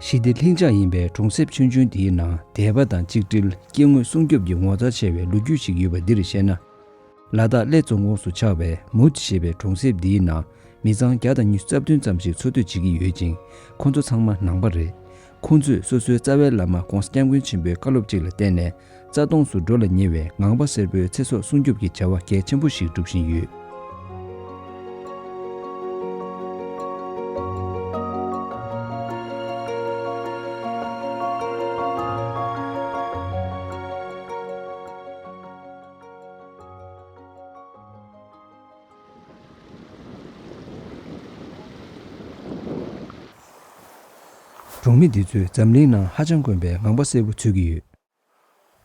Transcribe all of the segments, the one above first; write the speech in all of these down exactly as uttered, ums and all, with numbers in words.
ཞི་བདེ་ལྷིང་འཇགས་ཡིན་པའི་གྲོང་གསེབ་ཆུང་ཆུང་འདིའི་ནང་དད་པ་དང་གཅིག་སྒྲིལ། སྐྱེ་དངོས་སྲུང་སྐྱོབ་ཀྱི་ངོ་མཚར་ཆེ་བའི་ལོ་རྒྱུས་ཤིག་ཡོད་པ་འདིར་བཤད་ན། ལ་དྭགས་གླེ་མཚོ་ངོགས་སུ་ཆགས་པའི་མུད་ཞེས་པའི་གྲོང་གསེབ་འདིའི་ནང་མི་ཚང་བརྒྱ་དང་ཉི་ཤུ་རྩ་བདུན་ཙམ་ཞིག་འཚོ་སྡོད་བྱེད་ཀྱི་ཡོད་ཅིང་། ཁོ་ཚོ་ཚང་མ་ནང་པ་རེད། ཁོ་ཚོས་སོ་སོའི་རྩ་བའི་བླ་མ་ྋགོང་ས་ྋསྐྱབས་མགོན་ཆེན་པོའི་བཀའ་སློབ་ཅིག་ལ་བརྟེན་ནས། རྩ་སྟོངས་སུ་འགྲོ་ལ་ཉེ་བའི་ངང་པ་སེར་པོའི་ཚེ་སྲོག་སྲུང་སྐྱོབ་ཀྱི་བྱ་བ་གལ་ཆེན་པོ་ཞིག་སྒྲུབ་བཞིན་ཡོད། གྲོང་མི་འདི་ཚོས་འཛམ་གླིང་ནང་ཧ་ཅང་དཀོན་པའི་ངང་པ་སེར་པོ་འཚོལ་གྱི་ཡོད།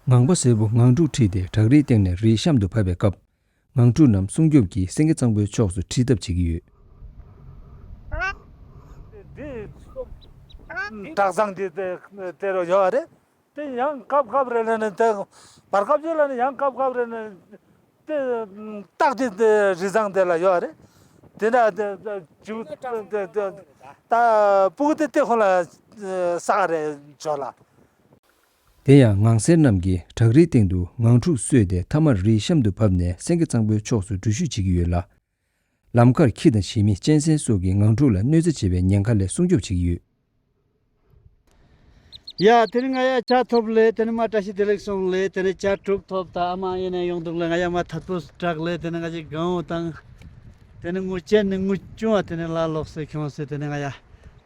ངང་པ་སེར་པོ་ངང་ཕྲུག་ཁྲིད་དེ་བྲག་རིའི་སྟེང་ནས་རི་གཤམ་དུ་བབས་པའི་སྐབས། ངང་ཕྲུག་རྣམས་སྲུང་སྐྱོབ་ཀྱིས་སེང་གེ་གཙང་པོའི་ཕྱོགས་སུ་ཁྲིད་ཐབས་བྱེད་ཀྱི་ཡོད། འདི་བྲག་བཟང་འདི་དེ་དེ་རུ་ཡོད་རེད། དེ་ཡང་སྐབས་སྐབས་རེ་ལ་ནི་དེ་བར་སྐབས་ཅིག་ལ་ནི་ཡང་སྐབས་སྐབས་རེ་ནི་དེ་སྟག་གི་དེ་རི་བཟང་དེ་ལ་ཡོད་རེད། དེ་འདྲ་དེ་དེ་ཇུ་དེ་དེ་ད་སྤུ་གུ་དེ་དེ་ཁོ་ལ་ས་རེ་ཇོ་ལ། དེ་ཡང་ངང་སེར་རྣམས་ཀྱིས་བྲག་རིའི་སྟེང་དུ་ངང་ཕྲུག་གསོས་ཏེ་མཐའ་མར་རིའི་གཤམ་དུ་བབས་ནས་སེང་གེ་གཙང་པོའི་ཕྱོགས་སུ་འགྲུལ་བཞུད་བྱེད་ཀྱི་ཡོད་ལ། ལམ་ཁར་ཁྱི་དང་ཞི་མི་གཅན་གཟན་སོགས་ཀྱིས་ངང་ཕྲུག་ལ་གནོད་འཚེ་བྱེད་པའི་ཉེན་ཁ་ལས་སྲུང་སྐྱོབ་བྱེད་ཀྱི་ཡོད། ཡ་དེ་ནི་ང་ཡ་ཇ་ཐོབ་ལེ། དེ་ནི་མ་བཀྲ་ཤིས་བདེ་ལེགས་སོང་ལེ། དེ་ནི་ཇ་དྲུག་ཐོབ། ད་ཨ་མ་ཡིན་ན་ཡོང་འདུག་ལེ། ང་ཡ་མ་ཐད་པོ་སྐྲག་ལེ། དེ་ནི་ང་ཅི་གང་འོ་དང་། དེ་ནི་ངུ་ཅན་ནི་ངུ་ཅུང་བ། དེ་ནི་ལ་ལོག་སེ་ཁྱོང་སེ། དེ་ནི་ང་ཡ་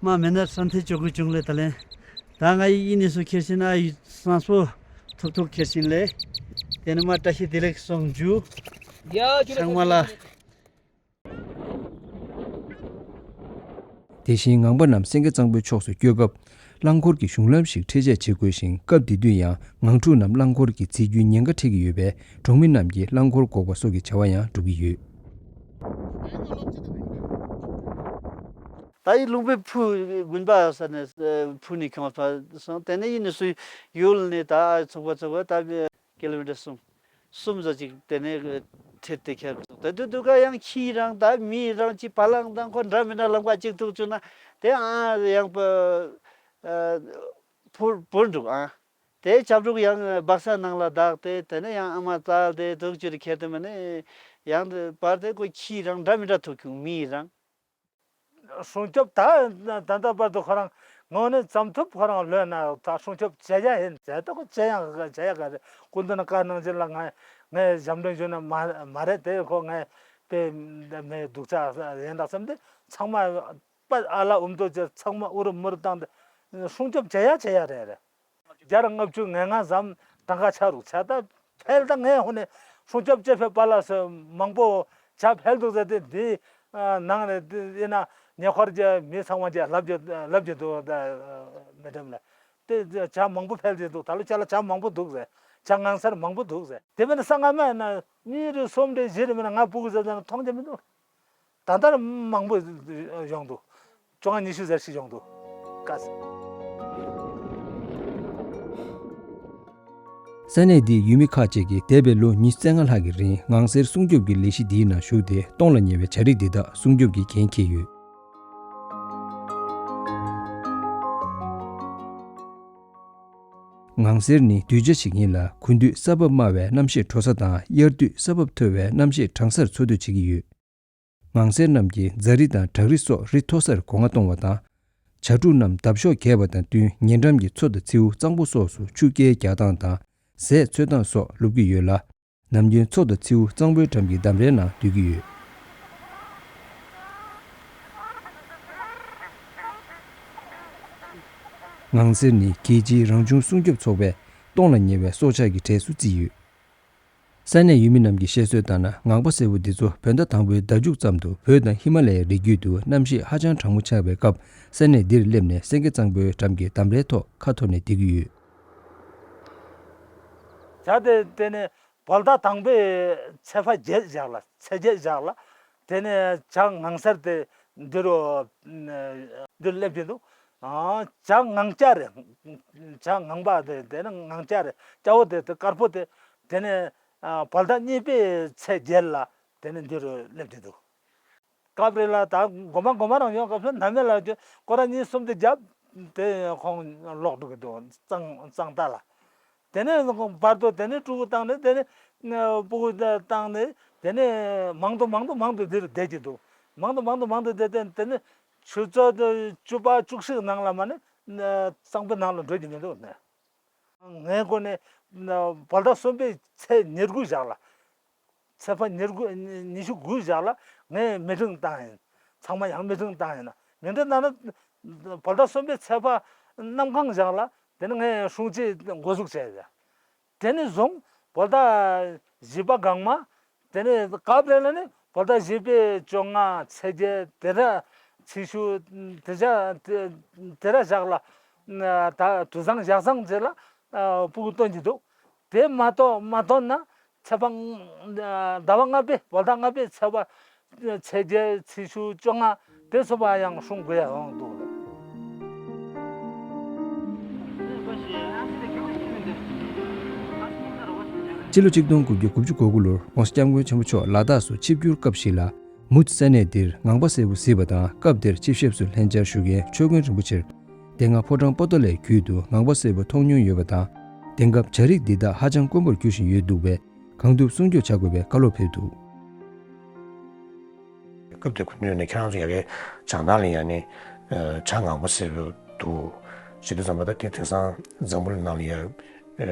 མ་མེད་ན་སན་ཐེ་ཅོ་གུ་ཅུང་ལེ། ད་ལེ་ད་ང་ཡི་ཡིན་ནི་སུ་ཁྱེར་ཤིན་ཨ་ཡི་སང་སོ་ཐུབ་ཐུབ་ཁྱེར་ཤིན་ལེ། དེ་ནི་མ་བཀྲ་ཤིས་བདེ་ལེགས་སོང་ཇུ། ཡ་ཇུ་ལེ་ཚང་མ་ལ། དེ་བཞིན་ངང་པ་རྣམས་སེང་གེ་གཙང་པོའི་ཕྱོགས་སུ་སྐྱོད་སྐབས། རླངས་འཁོར་གྱི་གཞུང་ལམ་ཞིག་འཕྲེད་བཅད་བྱེད་དགོས་ཤིང་། སྐབས་དེ་དུས་ཡང་ངང་ཕྲུག་རྣམས་རླངས་འཁོར་གྱིས་འཛེག་རྒྱུའི་ཉེན་ཁ་འཕྲད་ཀྱི་ཡོད་པས། གྲོང་མི་རྣམས་ཀྱིས་རླངས་འཁོར་འགོག་པ་སོགས་ཀྱི་བྱ་བ་ཡང་སྒྲུབ་ཀྱི་ཡོད། ད་ཡི་ལུང་པའི་ཕུ་དགོན་པ་ས་ནས་ཕུ་ནས་ཁྱོང་ཕ་སོང་། དེ་ནས་ཡིན་ནས་སུ་ཡུལ་ནས་ད་ཚོགས་པ་ཚོགས་པ་ད་ཀི་ལོ་མི་ཊར་གསུམ། གསུམ་ཙམ་ཅིག་དེ་ནས་ཁྲིད་དེ་ཁྱེར་སོང་། དེ་དུས་དུས་ཀ་ཡང་ཁྱིའི་རང་ད་མིའི་རང་ཅིག་བ་ལང་དང་ཁོ་འདྲ་མི་འདྲ་ལམ་ཁ་ཅིག་ཐུག་བཅུག་ན་དེ་ཨ་ཡང་པ་ཨ་བུར་བུར་འདུག་ཨ། དེ་ཆབ་ཕྲུག་ཡང་སྦག་ས་ནང་ལ་བདག་སྟེ་དེ་ནས་ཡང་ཨ་མ་བཙལ་ཏེ་ཐུག་ཅིག་ཁྱེར་ཏེ་མ་ནས་ཡང་དེ་བར་དེ་ཁོ་ཁྱིའི་རང་འདྲ་མི་འདྲ་ཐུག་བྱུང་། མིའི་རང་། སྲུང་སྐྱོབ་ད་ད་ལྟ་བར་དུ་ཁོ་རང་ངོས་ནས་བཙུམ་ཐུབ་ཁོ་རང་ལོས་ན་ད་སྲུང་སྐྱོབ་བྱེད་ཡ་ཡིན་ཟེར། ད་ཁོ་བྱེད་ཡ་བྱེད་ཡ་ག་རེ་སྐུ་མདུན་ན་བཀའ་གནང་བཞིན་ལ་ང་ངས་ཞབས་འདྲེན་ཞུས་ན་མ་མ་རེད། དེ་ཁོ་ངས་དཔེ་མེད་སྡུག་ཅག་ཡིན་ད་བསམ་སྟེ་ཚང་མ་པ་ཨ་ལ་འུ་མདོ་ཅེ་ཚང་མ་ཨུ་རུ་མུ་རུ་བཏང་སྟེ་སྲུང་སྐྱོབ་བྱེད་ཡ་བྱེད་ཡ་རེད་རེད། བརྒྱ་དང་ལྔ་བཅུ་ང་ལྔ་ཙམ་གྲངས་ཀ་ཆགས་རུག་ཆགས། ད་ཕལ་ད་ངས་ཧོ་ནས་སྲུང་སྐྱོབ་བྱེད་ཕེབས་པ་ལ་སོ་མང་པོ་ཆ་ཕེལ་འདུག་ཟེར་ཏེ། འདི་ནང་ནས་འདི་ཡིན་ན་ཉེ་འཁོར་གྱི་མི་ཚང་མ་གྱི་ལབ་ཀྱི་ལབ་ཀྱི་འདུག་ད་མི་འགྲམ་ལ་དེ་ཆ་མང་པོ་ཕེལ་གྱི་འདུག་ད་ལོ་ཆ་ལ་ཆ་མང་པོ་འདུག་ཟེར། ཆ་ངང་སར་མང་པོ་འདུག་ཟེར། དེ་མིན་ན་ས་ང་མ་ཡིན་ན་གཉིས་རེ་གསུམ་རེ་བཞི་རེ་མིན་ན་ང་སྤུ་གུ་ཟེར་ཟེར་ན་མཐོང་རྒྱུ་མི་འདུག་ད་ལྟར་མང་པོ་ཡོང་འདུག་བཅོ་ལྔ་ཉི་ཤུ་ཟེར་ཞིག་ཡོང་འདུག་ཀ་ཟེར། ས་གནས་འདིའི་ཡུལ་མི་ཁག་ཅིག་གིས་འདས་པའི་ལོ་ཉི་ཤུ་རྩ་ལྔ་ལྷག་གི་རིང་ངང་སེར་སྲུང་སྐྱོབ་ཀྱི་ལས་གཞི་འདིའི་ནང་ཞུགས་ཏེ་སྟོངས་ལ་ཉེ་བའི་བྱ་རིགས་འདི་དག་སྲུང་སྐྱོབ་ཀྱི་འགན་འཁྱེར་ཡོད། ངང་སེར་ནི་གདུལ་བྱ་ཞིག་ཡིན་ལ། དགུན་དུས་ས་བབ་དམའ་བའི་གནམ་གཤིས་དྲོ་ས་དང་། དབྱར་དུས་ས་བབ་མཐོ་བའི་གནམ་གཤིས་གྲང་སར་འཚོ་སྡོད་བྱེད་ཀྱི་ཡོད། ངང་སེར་རྣམས་ཀྱིས་རྫ་རི་དང་བྲག་རི་སོགས་རི་མཐོ་སར་སྒོ་ང་གཏོང་བ་དང་། བྱ་ཕྲུག་རྣམས་འདབ་གཤོག་རྒྱས་པ་དང་བསྟུན་ཉེ་འགྲམ་གྱི་མཚོ་དང་མཚེའུ་གཙང་པོ་སོགས་སུ་ཆུ་རྐྱལ་རྒྱག་སྟངས་དང་ཟས་འཚོལ་སྟངས་སོགས་སློབ་ཀྱི་ཡོད་ལ། ནམ་རྒྱུན་མཚོ་དང་མཚེའུ་གཙང་པོའི་འགྲམ་གྱི་འདམ་རའི་ནང་སྡོད་ཀྱི་ཡོད། ངང་སེར་ནི་རྒྱལ་སྤྱིའི་རང་བྱུང་སྲུང་སྐྱོབ་ཚོགས་པས་སྟོངས་ལ་ཉེ་བའི་སྲོག་ཆགས་ཀྱི་གྲས་སུ་བརྩིས་ཡོད། ས་གནས་ཡུལ་མི་རྣམས་ཀྱིས་བཤད་སྲོལ་ལྟར་ན། ངང་པ་སེར་པོ་འདི་ཚོ་བོད་ཟླ་དང་པོའི་ཟླ་མཇུག་ཙམ་དུ་བོད་དང་ཧི་མ་ལ་ཡའི་རི་རྒྱུད་དུ་གནམ་གཤིས་ཧ་ཅང་གྲང་མོ་ཆགས་པའི་སྐབས། ས་གནས་འདིར་སླེབས་ནས་སེང་གེ་གཙང་པོའི་འགྲམ་གྱི་འདམ་རའི་ཐོག་ཁ་འཐོར་ནས་བསྡད་ཀྱི་ཡོད། བྱ་དེ་དེ་ནས་བོད་ཟླ་དང་པོའི་ཚེས་པ་བརྒྱད་བཞག་ལ། ཚེས་བརྒྱད་བཞག་ལ། དེ་ནས་བྱ་ངང་སེར་དེ་འདི་རུ་འདིར་སླེབས་ཀྱི་འདུག་ཨ་བྱ་ངང་སྐྱ་རེད། བྱ་ངང་པ་དེ་དེ་ནི་ངང་སྐྱ་རེད། སྐྱ་བོ་དེ་དེ་དཀར་པོ་དེ་དེ་ནི་ཨ་བོད་ཟླ་གཉིས་པའི་ཚེས་བརྒྱད་ལ་དེ་ནི་འདི་རུ་སླེབས་ཀྱི་འདུག་སྐབས་རེ་ལ་ད་མགོ་མ་མགོ་མ་རང་ཡོང་སྐབས་སུ་ནམ་མེད་ལ་སྐོར་ར་གཉིས་གསུམ་དེ་བརྒྱབ། དེ་ཁོང་ལོག་འགྲོ་གི་འདུག་གཙང་གཙང་རྟ་ལ། དེ་ནས་བར་དུ་དེ་ནས་ཕྲུ་གུ་བཏང་ནས་དེ་ནས་ཕྲུ་གུ་བཏང་ནས་དེ་ནས་མང་དུ་མང་དུ་མང་དུ་འདིར་བསྡད་ཀྱི་འདུག་མང་དུ་མང་དུ་མང་དུ་བསྡད་དེ་དེ་ནས་ཆུ་ཚོད་བཅུ་པ་བཅུ་གཅིག་ནང་ལ་མ་ནི་གཙང་པོའི་ནང་ལ་འགྲོ་གི་མི་འདུག་ནས། ངའི་སྒོ་ནས་བོད་ཟླ་གསུམ་པའི་ཚེས་ཉེར་དགུ་ཞག་ལ། ཚེས་པ་ཉེར་དགུ་ཉི་ཤུ་དགུ་ཞག་ལ་ངས་མི་ཊིང་བཏང་ཡིན། ཚང་མ་ཡང་མི་ཊིང་བཏང་ཡིན་ན་མི་ཊིང་བཏང་ན་བོད་ཟླ་གསུམ་པའི་ཚེས་པ་གནམ་གང་ཞག་ལ་དེ་ནི་ངས་སྲུང་བརྩི་འགོ་འཛུགས་བྱས་ཡོད། དེ་ནས་བཟུང་བོད་ཟླ་བཞི་པ་སྒང་མ། དེ་ནས་སྐབས་རེ་ལ་ནི་བོད་ཟླ་བཞི་པའི་བཅོ་ལྔ་ཚེས་བརྒྱད་དེ་ར་ཚེས་ཤུ་དེ་ཞག་དེ་དེ་ར་ཞག་ལ་ད་དུས་བཟང་ཞག་བཟང་ཅིག་ལ་ཕྲུ་གུ་སྟོན་གྱི་འདུག་དེ་མ་གཏོགས་མ་གཏོགས་ན་ཚེས་པ་ཟླ་བ་ལྔ་པའི་བོད་ཟླ་ལྔ་པའི་ཚེས་པ་ཚེས་བརྒྱད་ཚེས་ཤུ་བཅོ་ལྔ་དེ་ཚོ་པ་ཡང་སྲུང་དགོས་ཡ་ཡོང་འདུག་སྤྱི་ལོ་ཆིག་སྟོང་དགུ་བརྒྱ་དགུ་བཅུ་གོ་དགུ་ལོར་༸གོང་ས་༸སྐྱབས་མགོན་ཆེན་པོ་མཆོག་ལ་དྭགས་སུ་ཆིབས་བསྒྱུར་སྐབས་ཤིག་ལ། མུ་ས་གནས་འདིར་ངང་པ་སེར་པོ་གཟིགས་པ་དང་སྐབས་དེར་ཆིབས་ཞབས་སུ་ལྷན་བཅར་ཞུ་མཁན་ཆོས་དགོན་རིན་པོ་ཆེར། དེ་སྔ་ཕོ་བྲང་པོ་ཏོ་ལའི་རྒྱུད་དུ་ངང་པ་སེར་པོ་མཐོང་མྱོང་ཡོད་པ་དང་། དེང་སྐབས་བྱ་རིགས་འདི་དག་ཧ་ཅང་དཀོན་པོར་གྱུར་བཞིན་ཡོད་འདུག་པས་གང་ཐུབ་སྲུང་སྐྱོབ་བྱ་དགོས་པའི་བཀའ་སློབ་ཕེབས་འདུག་སྐབས་དེར་སྐུ་མདུན་ནས་ཁྱེད་རང་ཚོ་ཡ་གི་བྱང་ཐང་ལ་ཡ་ནི་བྱ་ངང་པ་སེར་པོ་འདུག་ཞེས་དུས་ཙམ་པ་ད་དེ་དེང་སང་འཛམ་བུ་གླིང་ནང་ལ་ཡ་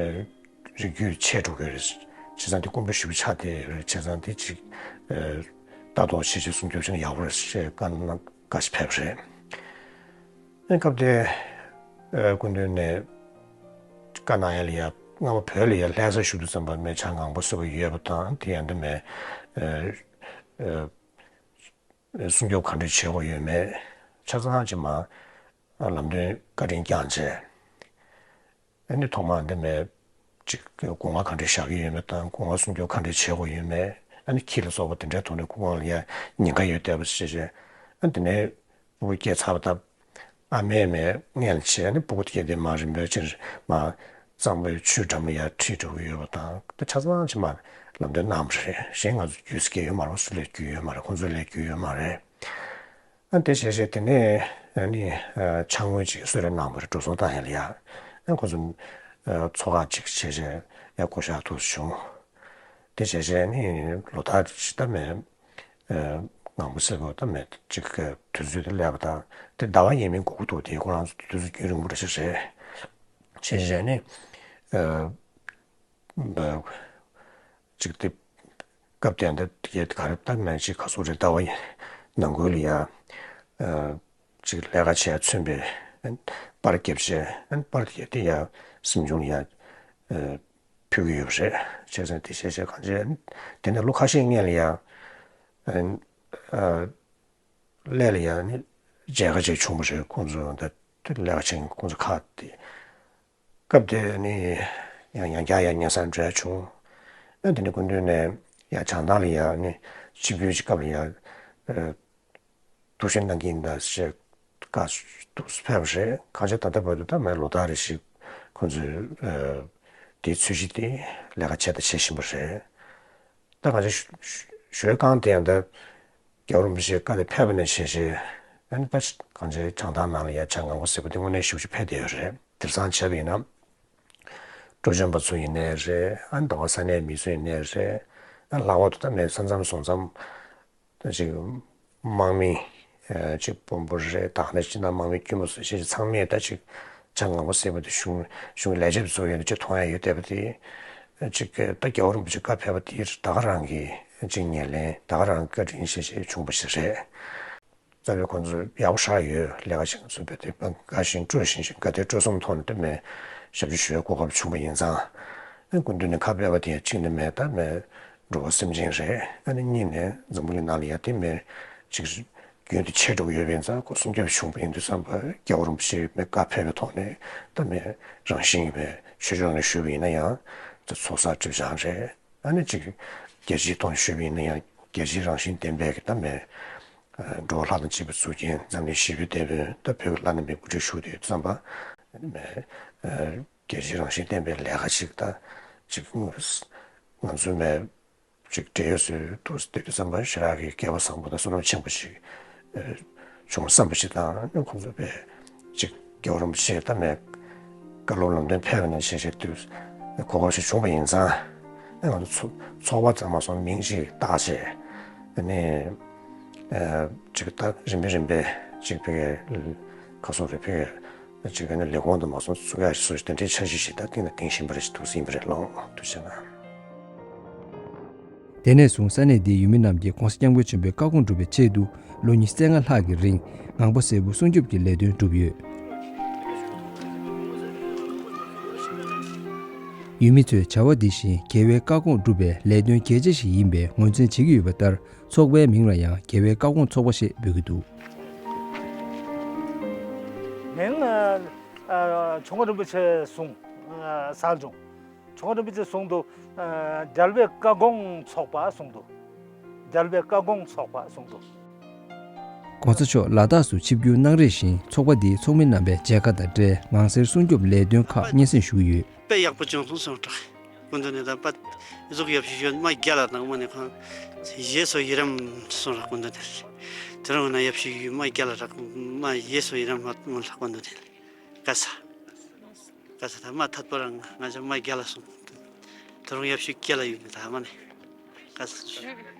རིགས་རྒྱུད་ཆད་འགྲོ་གི་རེད། བྱས་ཙང་དེ་དཀོན་པོ་ཞེ་པོ་ཆགས་བསྡད་ཡོད་རེད། བྱས་ཙང་དེ་ཅིག་ལྟ་རྟོག་བྱེད་ཆེད་སྲུང་སྐྱོབ་བྱེད་ན་ཡག་པོ་རེད་ཅེས་བཀའ་གནང་བཀའ་ཞིག་ཕེབས་རེད། ཨེ་སྐབས་དེ་སྐུ་མདུན་ནས་བཀའ་གནང་ཡ་ལ་ཡ་སྔ་མོ་བོད་ལ་ཡ་ལྷ་ས་བཞུགས་དུས་ཙམ་པ་མེ་བྱ་ངང་པ་སེར་པོ་ཡོད་པ་དང་དེ་ཡང་འདི་མེད། སྲུང་སྐྱོབ་ག་འདྲ་བྱེད་དགོས་ཡོད་མེད་ཆ་ཚང་ཅིག་མ་ལམ་སྟོན་བཀའ་དྲིན་བསྐྱངས་བྱས། ཨ་ནི་ཐོག་མར་འདི་མེད་ཅིག་སྒོ་ང་ག་འདྲ་བཞག་གི་ཡོད་མེད་དང་སྒོ་ང་སྲུང་སྐྱོབ་ག་འདྲ་བྱེད་དགོས་ཡོད་མེད། ཨ་ནི་ཁྱི་ལ་སོགས་པ་དེ་འདྲའི་ཐོག་ནས་སྒོ་ང་ལ་ཡ་ཉེན་ཁ་ཡོད་བསྡད་པ་ཞེས་བྱས། ཨ་དེ་ནས་སྤུ་གུ་སྐྱེས་ཚར་བ་དང་ཨ་མས་མས་སྔན་ལ་བྱས། ཨ་ནི་སྤུ་གུ་སྐྱེས་དེ་མ་རིམ་པས་ཕྱིར་མ་གཙང་པོའི་ཆུའི་འགྲམ་ལ་ཡ་ཁྲིད་འགྲོ་གི་ཡོད་པ་དང་དེ་ཆ་ཚང་ཅིག་མ་ལམ་སྟོན་གནང་བ་རེད། གཞན་ང་ཚོ་རྒྱུས་སྐྱེ་ཡོད་མ་རེད། སུ་ལས་རྒྱུས་ཡོད་མ་རེད། ཁོང་ཚོ་ལས་རྒྱུས་ཡོད་མ་རེད། ཨ་དེ་བྱས་བྱས་དེ་ནས་ཨ་ནི་ཕྱག་དངུལ་ཅིག་གསོལ་རས་གནང་བ་རེད། འགྲོ་སོང་བཏང་ཡ་ལ་ཡ། ཨ་ཁོ་ཚོ་ཚོགས་ཁག་ཅིག་བྱས་བྱས་ཡ་བསྐོ་བཞག་ཐུབ་བྱུང་། དེ་བྱས་བྱས་ནི་ལོ་ལྟར་ཅིག་ད་མེད་ངང་པ་སེར་པོ་ད་མེད་ཅིག་དུས་ཚོད་དེ་སླེབས་པ་དང་དེ་ཟླ་བ་ཡས་མས་འགོར་གྱི་འདུག་དེ་ཁོ་རང་ཚོ་དུས་ཚོད་རྒྱུན་རིང་པོ་འདྲ་ཞིག་རེད། བྱས་བྱས་ནི། ཅིག་དེ་སྐབས་དེ་འདྲ་དེ་ག་རེ་ལྟར་ན་ཅིག་ག་སོགས་རེ་ལྟ་བ་ཡིན་ནང་ཁུལ་ལ་ཡ། ཅིག་ལས་ཀ་བྱས་མཚོན་པའི་པར་བརྒྱབ་བྱས་པར་དེ་དེ་ཡ་སེམས་ཆུང་ཡ་ཕུལ་གྱི་ཡོད་པ་རེད། བྱས་ཙང་དེ་བྱས་བྱས་གང་བྱས་དེ་ནས་ལོ་ཁ་ཤས་སྔོན་ལ་ཡ། ཀླད་ལ་ཡང་ནི་མཇལ་ཁ་ཅིག་བྱུང་བ་རེད། ཁོང་ཚོ་ད་དེ་ལས་ཀ་བྱེད་མཁན་ཁོང་ཚོ་ཁག་དེ། སྐབས་དེ་ནི་ཡང་ཡང་བསྐྱར་ཡང་སྙན་སེང་འདྲ་བྱུང་། ཨ་དེ་ནི་སྐུ་མདུན་ནས་ཡང་བྱང་ཐང་ལ་ཡང་ནི་ཆིབས་བསྒྱུར་གྱི་སྐབས་ལ་ཡང་ཐུགས་ཞིབ་གནང་གི་ཡིན་ད་ཞེས་བཀའ་ཐུགས་སུ་ཕེབས་པ་རེད། གང་ཅི་ད་ལྟ་བར་དུ་ད་མ་ལོ་ལྟར་རེ་ཞིག་ཁོང་ཚོས་དེའི་ཚོད་གཞི་དེ་ལས་ཀ་བྱས་དང་བྱེད་བཞིན་པ་རེད། ད་གང་ཅི་ཞོལ་ཁང་དེ་ཡང་ད། རྒྱལ་བ་རིན་པོ་ཆེ་བཀའ་དེ་ཕེབས་པ་ནས་བྱས་བྱས་ཨ་ནི་ད་གང་ཅིའི་བྱང་ཐང་ནང་ལ་ཡ་བྱ་ངང་པ་སེར་པོ་དེ་དངོས་གནས་ཞེ་པོ་ཅིག་ཕེབས་བསྡད་ཡོད་རེད། དེང་སང་བྱས་པ་ཡིན་ན་སྤྲོ་སྦྱོང་པ་ཚོ་ཡིན་ནའི་རེད། ཨ་ནི་ད་བ་ས་གནས་མི་ཚོ་ཡིན་ནའི་རེད། ཨ་ལྷག་པར་དུ་ད་མེད་ས་མཚམས་སོང་མཚམས་ད་ཅིག་དམག་མི་ཅིག་དཔོན་པོ་རེད། ད་ག་ནང་སྤྱི་ནང་དམག་མི་དཀྱུས་མ་ཚོ་བྱས་བྱས་ཚང་མས་ད་ཅིག་བྱ་ངང་པ་སེར་པོ་དེ་གཞུང་གཞུང་ལས་བྱེད་པ་ཚོ་ཡོད་ན་ཅིག་མཐོང་ཡ་ཡོད་བསྡད་པ་དེ། ཅིག་གི་ད་རྒྱལ་བ་རིན་པོ་ཆེ་བཀའ་ཕེབས་པ་དེར་ད་ག་རང་གི་ཅིག་ཉེར་ལེན་ད་ག་རང་བཀའ་དྲིན་ཞེས་བྱས་བྱུང་བ་ཞིག་རེད། རྩ་བའི་ཁོང་ཚོ་ཡག་པོ་ཧྲ་ཡོད། ལས་ཀ་བྱེད་མཁན་ཚོ་བས་དེ་དགའ་བཞིན་སྤྲོ་བཞིན་ཞིག་དགའ་དད་སྤྲོ་གསུམ་ཐོག་ནས་དེ་མེད་ཞབས་ཕྱི་ཞུ་བའི་གོ་སྐབས་བྱུང་བ་ཡིན་ཙང་། ཨ་སྐུ་མདུན་ནས་ཁ་ཕེབས་པ་དེ་ཡང་གཅིག་ནས་མེད་ད་མེད་འགྲོ་བ་སེམས་ཅན་རེད། ཨ་ནི་གཉིས་ནས་འཛམ་བུ་གླིང་ནང་ལ་ཡ་དེ་མེད་ཅིག་རྒྱུན་དུ་ཆད་འགྲོ་གི་ཡོད་པ་ཡིན་ཙང་ཁོ་སྲུང་སྐྱོབ་བྱུང་བ་ཡིན་དུས་ཙམ་པ་རྒྱལ་བ་རིན་པོ་ཆེ་མེད་བཀའ་ཕེབས་པའི་ཐོག་ནས་ད་མེད་རང་བཞིན་ཡིན་པའི་ཆོས་ཕྱོགས་ནས་ཞུས་པ་ཡིན་ན་ཡང་ད་ཚོགས་བསགས་སྒྲིབ་སྦྱང་རེད། ཨ་ནི་ཅིག་རྒྱལ་སྤྱིའི་ཐོག་ནས་ཞུས་པ་ཡིན་ན་ཡང་རྒྱལ་སྤྱིའི་རང་བཞིན་ལྡན་པའི་གི་ད་མེད་འགྲོ་བ་ལྷ་དང་བཅས་པའི་གཙུག་རྒྱན་འཛམ་གླིང་བཞི་པའི་དེད་དཔོན་ད་བོད་ཀྱི་བླ་ན་མེད་པའི་སྐུ་ཕྲེང་ཞུ་བསྡད་ཡོད་དུས་ཙམ་པ་ཨ་ནི་མེད་རྒྱལ་སྤྱིའི་རང་བཞིན་ལྡན་པའི་ལས་ཀ་ཅིག་ད་ཅིག་ང་ཚོའི་མེད། ཅིག་འབྲེལ་ཡོད་ཚོའི་ཐུགས་སུ་བསྡད་དུས་ཙམ་པ་ཞེ་དྲག་གི་སྐལ་བ་བཟང་པོ་དང་བསོད་ནམས་ཆེན་པོ་ཞིག་བྱུང་བསམ་པ་ཞིག་དང་ཁོང་ཚོ་པས་ཅིག་ རྒྱལ་བ་རིན་པོ་ཆེ་ད་མེད་བཀའ་སློབ་ལམ་སྟོན་ཕེབས་པ་ནས་བྱས་བྱས་དུས་གོ་སྐབས་ཤིག་བྱུང་བ་ཡིན་ཙང་། ཨ་ང་ཚོ་ཚོགས་པ་ཚང་མ་སོང་མིང་ཅིག་བཏགས་བྱས། ཨ་ནི་ཨ་ཅིག་ད་རིམ་པས་རིམ་པས་ཅིག་ཕ་གིའི་ཁ་སོ་རེ་ཕ་གིའི་ཅིག་ཨ་ནི་ལས་ཁུངས་དུ་མ་སོང་ཚུགས་ཡ་སོགས་དེ་འདྲའི་འཆར་གཞི་ཞིག་ད་གཏིང་ནས་འདིང་བཞིན་པ་རེད་ཞེས་འདུག་ཟིན་པ་རེད་ལགས། ཐུགས་རྗེ་གནང་། དེ་ནས་བཟུང་ས་གནས་འདིའི་ཡུལ་མི་རྣམས་ཀྱིས་༸གོང་ས་༸སྐྱབས་མགོན་ཆེན་པོའི་བཀའ་དགོངས་སྒྲུབ་པའི་ཆེད་དུ་ལོ་ཉི་ཤུ་རྩ་ལྔ་ལྷག་གི་རིང་ངང་པ་སེར་པོ་སྲུང་སྐྱོབ་ཀྱི་ལས་དོན་བསྒྲུབས་ཡོད། ཡུལ་མི་ཚོས་བྱ་བ་འདི་བཞིན་རྒྱལ་བའི་བཀའ་དགོངས་སྒྲུབ་པའི་ལས་དོན་གལ་ཆེ་ཞིག་ཡིན་པའི་ངོས་འཛིན་བྱེད་ཀྱི་ཡོད་པ་ལྟར། ཚོགས་པའི་མིང་ལ་ཡང་རྒྱལ་བའི་བཀའ་དགོངས་ཚོགས་པ་ཞེས་འབོད་ཀྱི་འདུག། མིང་ཨ་ཨ་ཆོས་མགོན་རིན་པོ་ཆེ་གསུང་ཨ་གསར་བྱུང་། ཆོས་མགོན་རིན་པོ་ཆེ་གསུང་དུ་ཨ་རྒྱལ་བའི་བཀའ་དགོངས་ཚོགས་པ་གསུང་དུ། རྒྱལ་བའི་བཀའ་དགོངས་ཚོགས་པ་གསུང་དུ། ༸གོང་ས་མཆོག་ལ་དྭགས་སུ་ཆིབས་བསྒྱུར་གནང་རེས་བཞིན་ཚོགས་པ་འདིའི་ཚོགས་མི་རྣམ་པས་མཇལ་ཁ་དང་འབྲེལ་ངང་སེར་སྲུང་སྐྱོབ་ལས་དོན་ཁག་སྙན་སེང་ཞུ་གི་ཡོད། དཔེ་ཡག་པོ་བྱུང་སོང་གསུངས་དྲག་སྐུ་མདུན་ནས་ད་པ་གཟུགས་ཡག་ཤོས་ཡོད་མ་རྒྱལ་ལ་དང་མ་ནས་ཁོང་ཞེས་སོ་ཡི་རམ་གསུངས་ར་སྐུ་མདུན་ནས། དེ་རང་ན་ཡག་ཤོས་ཡོད་མ་རྒྱལ་ལ་རག་མ་ཞེས་སོ་ཡི་རམ་མ་མ་ལ་སྐུ་མདུན་ནས་ག་ས་ག་ས་ད་མ་ཐད་པོ་རང་ང་ཅག་མ་རྒྱལ་ལ་སོང་། དེ་རང་ཡག་ཤོས་རྒྱལ་ལ་ཡོད་མི་ད་མ་ནས་ག་ས།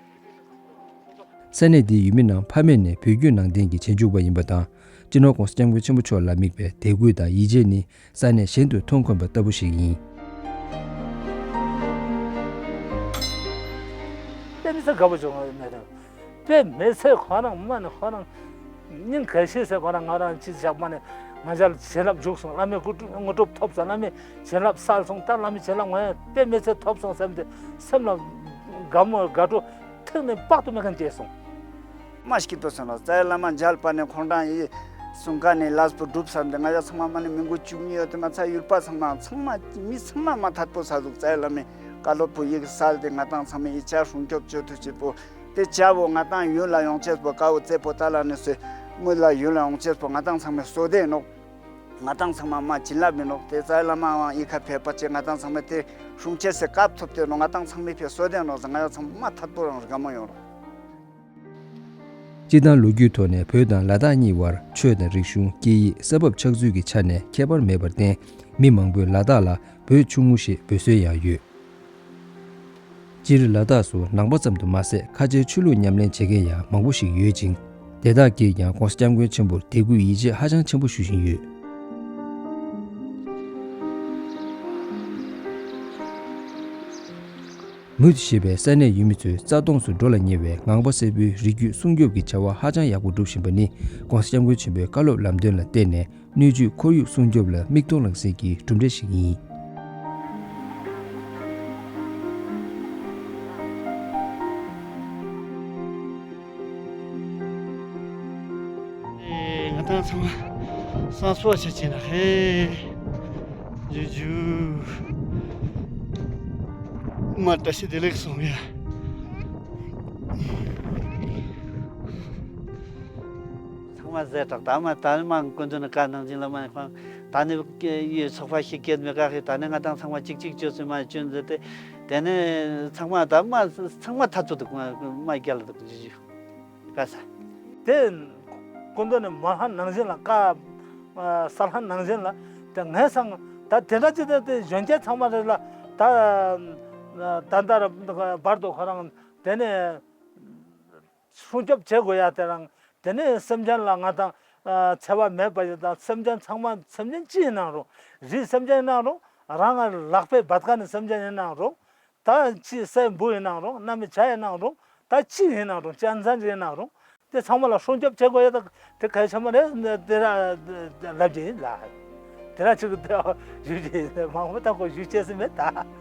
ས་གནས་འདིའི་ཡུལ་མི་རྣམས་ཕ་མེས་ནས་བོད་བརྒྱུད་ནང་བསྟན་གྱི་རྗེས་འཇུག་པ་ཡིན་པ་དང་། སྤྱི་ནོར་༸གོང་ས་༸སྐྱབས་མགོན་ཆེན་པོ་མཆོག་ལ་དམིགས་པའི་དད་གུས་དང་ཡིད་ཆེས་ནི་ས་གནས་གཞན་དུ་མཐོང་དཀོན་པ་ལྟ་བུ་ཞིག་ཡིན། དཔེ་མི་སྲིད་དགའ་པོ་བྱུང་བ་མེད་དམ། དཔེ་མི་སྲིད་ཁོ་རང་མ་ནི་ཁོ་རང་སྙིང་ག་ཤེས་ཟེར་ཁོ་རང་ང་རང་ཅི་བཞག་མ་ནི་ང་ཅག་ལ་བྱིན་རླབས་འཇུག་སོང་། བླ་མའི་སྐུ་དངོས་གྲུབ་ཐོབ་སོང་། བླ་མའི་བྱིན་རླབས་གསལ་སོང་། ད་བླ་མའི་བྱིན་རླབས་ང་ཡང་དཔེ་མི་སྲིད་ཐོབ་སོང་བསམ་སྟེ་སེམས་ལ་དགའ་མོ་དགའ་སྤྲོ་ཐེག་ནས་དཔག་ཏུ་མེད་མཁན་སྐྱེས་སོང་། མ་སྐྱིད་པོ་སོང་ལ་རྩ་བའི་བླ་མ་མཇལ་པ་ནས་ཁོང་རང་ཡི་གསུང་ཁ་ནས་ལས་པོ་སྒྲུབ་བསམ་སྟེ་ང་ཡ་ཚང་མ་མ་ནས་མི་མགོ་བཅུ་གཉིས་ཡོད་དེ་ང་ཚ་ཡུལ་པ་ཚང་མ་ཚང་མ་མི་ཚང་མ་མ་ཐད་པོ་ས་ཟུག་རྩ་བའི་བླ་མའི་བཀའ་སློབ་པོ་ཡིག་གསལ་ཏེ་ང་ཏང་ཚང་མ་ཡི་ཆ་སྲུང་སྐྱོབ་བཅོས་ཐུབ་ཅེས་པོ་དེ་བྱ་བོ་ང་ཏང་ཡུལ་ལ་ཡོང་ཅེས་པོ་དཀའ་བོ་རྩེ་པོ་ཏཱ་ལ་ནས་སོས་དངུལ་ལ་ཡུལ་ལ་ཡོང་ཅེས་པོ་ང་ཏང་ཚང་མའི་བསོད་བདེ་ནོག་ང་ཏང་ཚང་མ་མ་བྱིན་རླབས་མི་ནོག་དེ་རྩ་བའི་བླ་མའང་ཡི་ཁ་ཕེབས་པ་ཅེ་ང་ཏང་ཚང་མ་དེ་སྲུང་ཅེས་སེ་སྐབས་ཐོབ་དེ་ནོག་ང་ཏང་ཚང་མའི་ཕེ་བསོད་བདེ་ནོག་ཟེར་ང་ཡ་ཚང་མ་མ་ཐད་པོ་རང་རི་ག་མ་ཡོང་རོག་སྤྱི་དང་ལོ་རྒྱུས་ཐོག་ནས་བོད་དང་ལ་དྭགས་གཉིས་བར་ཆོས་དང་རིག་གཞུང་སྐད་ཡིག་ས་བབ་ཆགས་ཚུལ་གྱི་ཆ་ནས་ཁྱད་པར་མེད་པར་བརྟེན་མི་མང་པོས་ལ་དྭགས་ལ་བོད་ཆུང་ངུ་ཞེས་འབོད་སྲོལ་ཡང་ཡོད། སྤྱིར་ལ་དྭགས་སུ་ནང་པ་ཙམ་དུ་མ་ཟད་ཁ་ཆེའི་ཆོས་ལུགས་ཉམས་ལེན་བྱེད་མཁན་ཡང་མང་པོ་ཞིག་ཡོད་ཅིང་། དེ་དག་གིས་ཀྱང་༸གོང་ས་༸སྐྱབས་མགོན་ཆེན་པོར་དད་གུས་ཡིད་ཆེས་ཧ་ཅང་ཆེན་པོ་ཞུ་བཞིན་ཡོད། མུས་ཞེས་པའི་ས་གནས་ཡུལ་མི་ཚོའི་རྩ་སྟོངས་སུ་འགྲོ་ལ་ཉེ་བའི་ངང་པ་སེར་པོའི་རིགས་རྒྱུད་སྲུང་སྐྱོབ་ཀྱི་བྱ་བ་ཧ་ཅང་ཡག་པོ་སྒྲུབ་བཞིན་པ་ནི་༸གོང་ས་༸སྐྱབས་མགོན་ཆེན་པོའི་བཀའ་སློབ་ལམ་སྟོན་ལ་བརྟེན་ནས་སྣོད་བཅུད་ཁོར་ཡུག་སྲུང་སྐྱོབ་ལ་མིག་མཐོང་ལག་ཟིན་གྱི་གྲུབ་འབྲས་ཤིག་ཡིན། ང་ཏང་ཚང་མ་སང་སོ་ཆ་ཆེ་ན་ཧེ་ཇུ་ཇུ་མ་བཀྲ་ཤིས་བདེ་ལེགས་སོང་ཡ། ཚང་མ་ཟས་དྲག་ད་མ་ད་མ་ཀུན་ཏུ་ནི་བཀའ་གནང་སྦྱིན་ལ་མ་ཁོང་ད་ནི་ཡོད་ཚོགས་པ་ཞིག་སྐྱེད་མི་དཀའ་ཧེ། ད་ནི་ང་ཏང་ཚང་མ་གཅིག་གཅིག་བཅོས་ཚུལ་མ་བཅོས་མཛད་དེ་དེ་ནས་ཚང་མ་ད་མ་ཚང་མ་ཐ་ཚོ་འདུག་མ་རྒྱལ་ལ་འདུག་ཇི་ཇི་བཀའ་ས། དེ་ཀུན་ཏུ་ནི་མ་ཧ་ནང་བཞིན་ལ་བཀའ་ས་ལྷ་ནང་བཞིན་ལ་དེ་ངས་སང་ད་དེ་འདྲ་ཅི་ད་དེ་གཞོན་སྐྱེས་ཚང་མ་རེད་ལ་ད་ད་ད་བར་དུ་ཁོ་རང་དེ་ནས། སྲུང་སྐྱོབ་བྱེད་དགོས་ཡ་དེ་རང་དེ་ནས་སེམས་ཅན་ལ་ང་དང་འཚེ་བ་མེད་པ་ཞིག་དང་སེམས་ཅན་ཚང་མ་སེམས་ཅན་ཅི་ཡིན་ནའང་རུང་རིགས་སེམས་ཅན་ཡིན་ནའང་རུང་རང་ལག་པའི་བད་ཀ་ནས་སེམས་ཅན་ཡིན་ནའང་རུང་ད་ཅི་སའི་འབུ་ཡིན་ནའང་རུང་གནམ་མེད་བྱ་ཡིན་ནའང་རུང་ད་ཅི་ཡིན་ནའང་རུང་ཅན་ཚན་ཅི་ཡིན་ནའང་རུང་དེ་ཚང་མ་ལ་སྲུང་སྐྱོབ་བྱེད་དགོས་ཡ་ད་དེ་གལ་ཆེན་པོ་རེད་དེ་ར་ལབ་ཀྱི་ཡིན་ལ་དེ་ར་ཅིག་ཞུ་རྒྱུ་ཡིན་མང་པོ་ད་ཁོ་ཞུ་ཆེ་སི་མེད་ད།